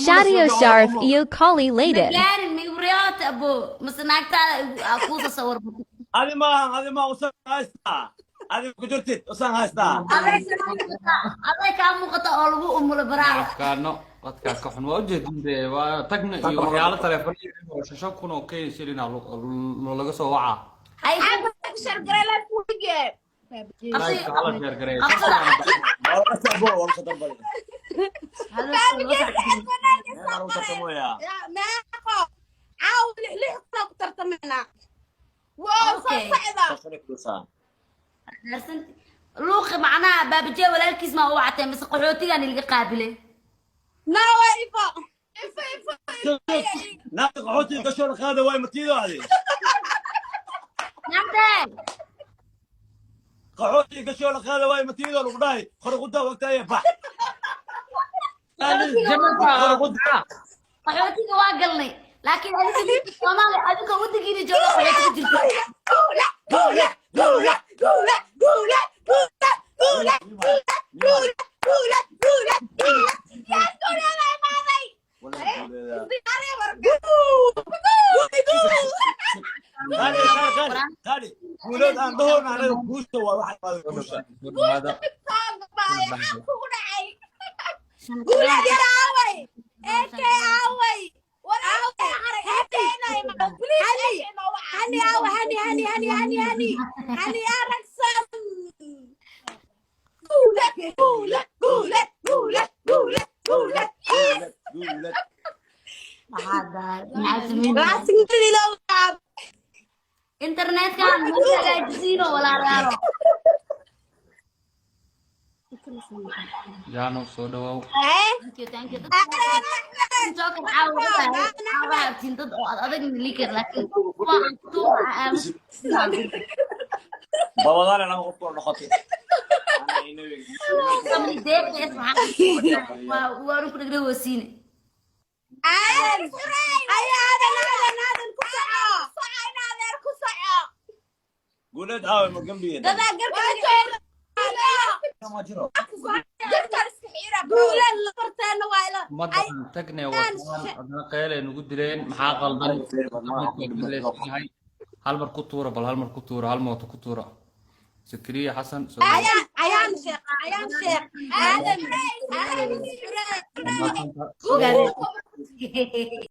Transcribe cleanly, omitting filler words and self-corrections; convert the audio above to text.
Shadio Sharif iyo Kali Layden. Gaarin migriyoota abo mase naagtaada kuusa sawir. Adi maahan, adi maa usan haystaa, adi ku jirtid usan haystaa. Aday kaa muuqata oo lagu umulo baraawa. Afkaano dadkaa ka xun waa ujeedin dee, waa tagna iyo waxyaalo telefoon oo 5,000 oo Kenya shilin ah laga soo wacaa. Hay. Live hala share gareeyo. Abo waa lagu darbay meel lagu tartamoyaa. Meeqo caaw? Lix lix kuna ku tartamaynaa. Wow, soo socda. Sasani kudusaa. Luuqi macnaha baabajee walaalkiis maa u wacatay mise qaxootigan ilaga qaabilay? Nawa ifo ifo ifo. Naagta qaxootiga gasho la qaada waay matiido adi. Naagtee? Qaxootiga gasho la qaada waay matiido lagu dhahay qorquda wagtaaye bax. Qaxootiga waa galnay, laakiin adiga Soomaaliya, adiga waddankiina jooga qaxootiga jirta. Guula guula guula guula guula guula guula guula guula guula guula. Yaa guulada imaaday? Qaali qaali qaali guulood aan dhahoon anaga guusha waa waxa imaada guusha. Soo dhawaada. Kugu dhacay guulaad yar. Aaway eke? Aaway war? Aaway hani? Aawa hani hani hani hani hani hani aragsan. Guula guula guula guula guula guula. Guulad guulad. Maxaa dahay? Maxaa sameyn? Lacagta. Internetkan ma hagaajisiino, walaalayaalo. Jaano, soo dhawaaw. Thank you, thank you. Joker caawa caawa agtiin dad oo ad adag nili kar, laakiin kuwa aan ku Babadaale lama qof kula noqotay. Kamni deeqees maxaa waanu ku dhegdheg wasiine. Aadan ay aadan aadan aadan ku soco in adeer ku soco. Guuleed aawe ma gambiye? Dadaa garka. Ma jiro. Guulaan horteena waa ila. Ummaddan tagne wataan haddana qeylay nugu dileen. Maxaa qaldan? Leeyahay hal mar ku tuura, bal hal mar ku tuura, hal mooto ku tuura. Zakariya Xasan, soo dhawaad. Ayaan ayaan sheekh ayaan sheekh aadan aadan. Mahadsantahay.